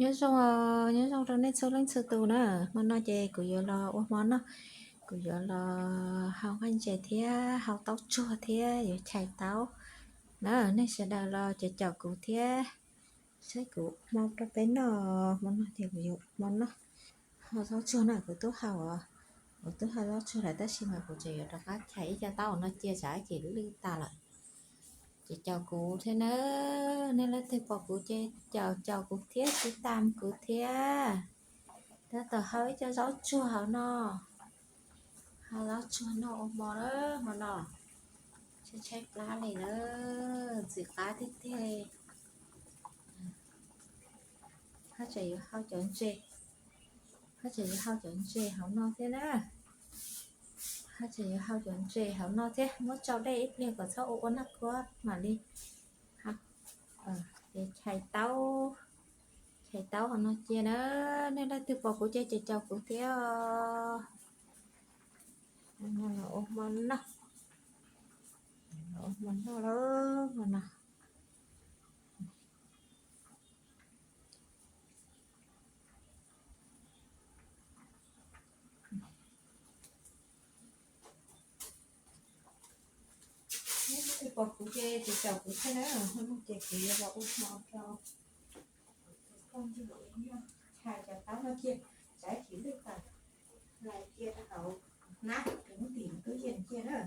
Nyob zoo, nyob zoo rau nej txhua leej txhua tus na. Hmo no ces kuv yuav los ua hmo noj, kuv yuav los hau nqaij ntses thiab hau taub tsuag thiab yuav chais taub na. Nej sawv daws los caum caum kuv thiab saib kuv ua hmo rau peb noj. Hmo no ces kuv yuav ua hmo noj, hau taub tsuag na. Kuv twb hau, kuv twb hau taub tsuag lawm tab sis mas kuv tseem yuav rov qab chais ib co taub no cia tsam ces lwj tas lawm. Ces caum kuv thiab na, nej leej twg pom kuv ces caum caum kuv thiab tiv tam kuv thiab. Tab tom hau ib co zaub tsuag hauv no, hau zaub tsuag noj ua hmo na, hmo no. Tshaib tshaib plab li na, ntxim qab tiag tiag li. Haj tseem yuav hau cov ntses, haj tseem yuav hau cov ntses hauv no thiab na. Haj tseem yuav hau cov ntses hauv no thiab, muab tsau dej ib pliag kom txhob ua ua nag kuab mam li. Ces chais taub, chais taub hauv no cia na. Nej leej twg pom kuv ces caum caum kuv thiab. Los ua hmo noj, los ua hmo noj lawm hmo no. Leej twg pom kuv ces caum kuv thiab na, hmo no ces kuv yuav los ua hmo rau phooj ywg noj, chais cov taub no cia, tsam ib chim lwj tas, hlais cia rau hauv hnab, muab tim tub yees cia na.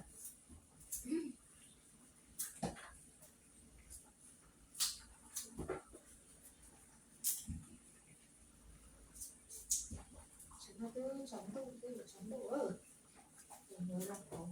Tam no twb tsaus ntuj, twb yuav tsaus ntuj, ces yuav los pauv.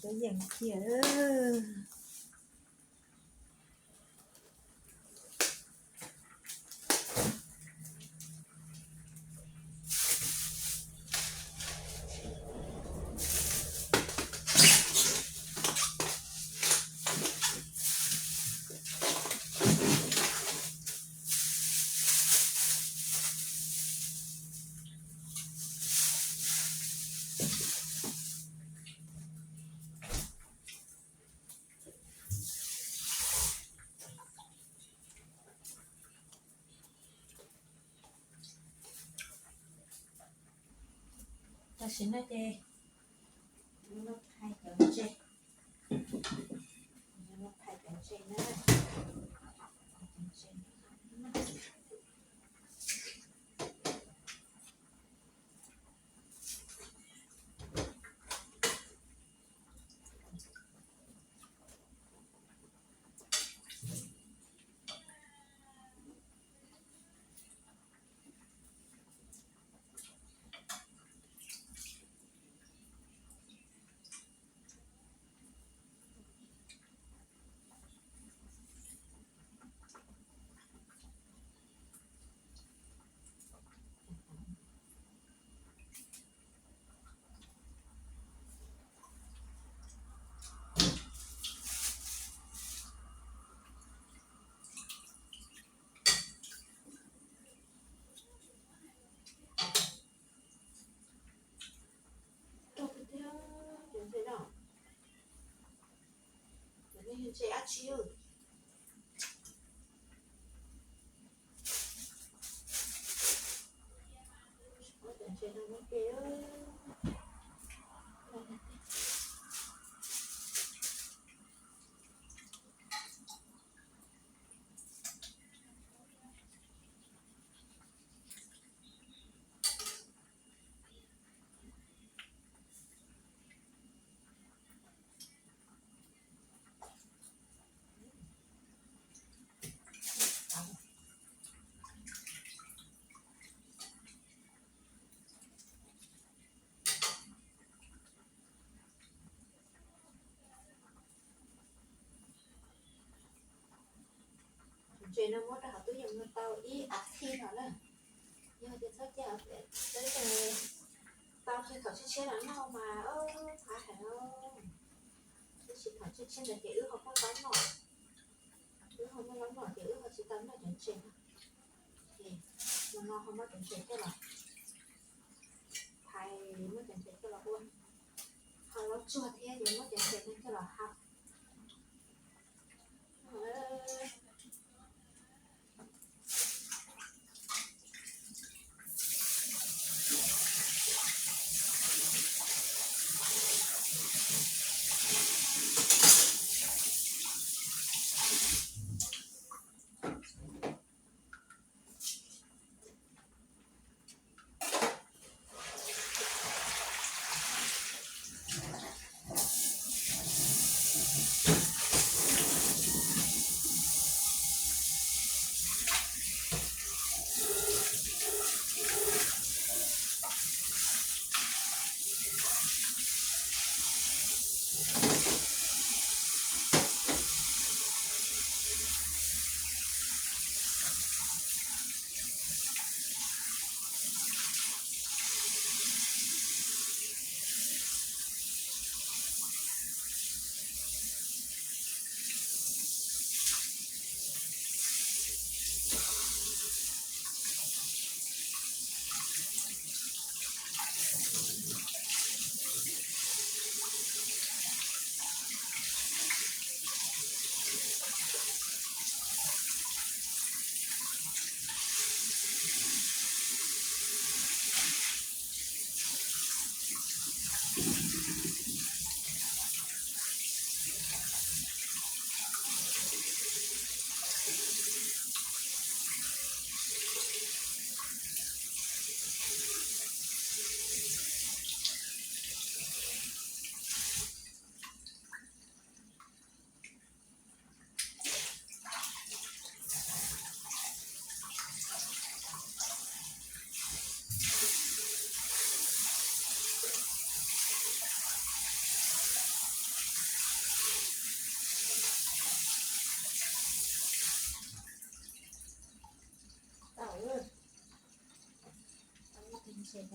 Yeem kiag. Tam sim no ces yuav los phais cov ntses, yuav los phais cov ntses na. Rau tiag tiag, cov ntses no, cov ntses dab tsi? Cov ntses no muab ke. Ntses no muab rau hauv tub yees no tau ib as thiv no na. Yog tias txhob cia, tau thaum tshiab tshiab los noj mas qab heev. Tab sis thaum tshiab tshiab ntawd ces wb ho muaj zaub noj, wb ho muaj zaub noj ces wb ho tsis tau noj cov ntses no. Ces no ho muab cov ntses coj los phais, muab cov ntses coj los ua, ho zaub tsuag thiab ces muab cov ntses no coj los hau. Ces,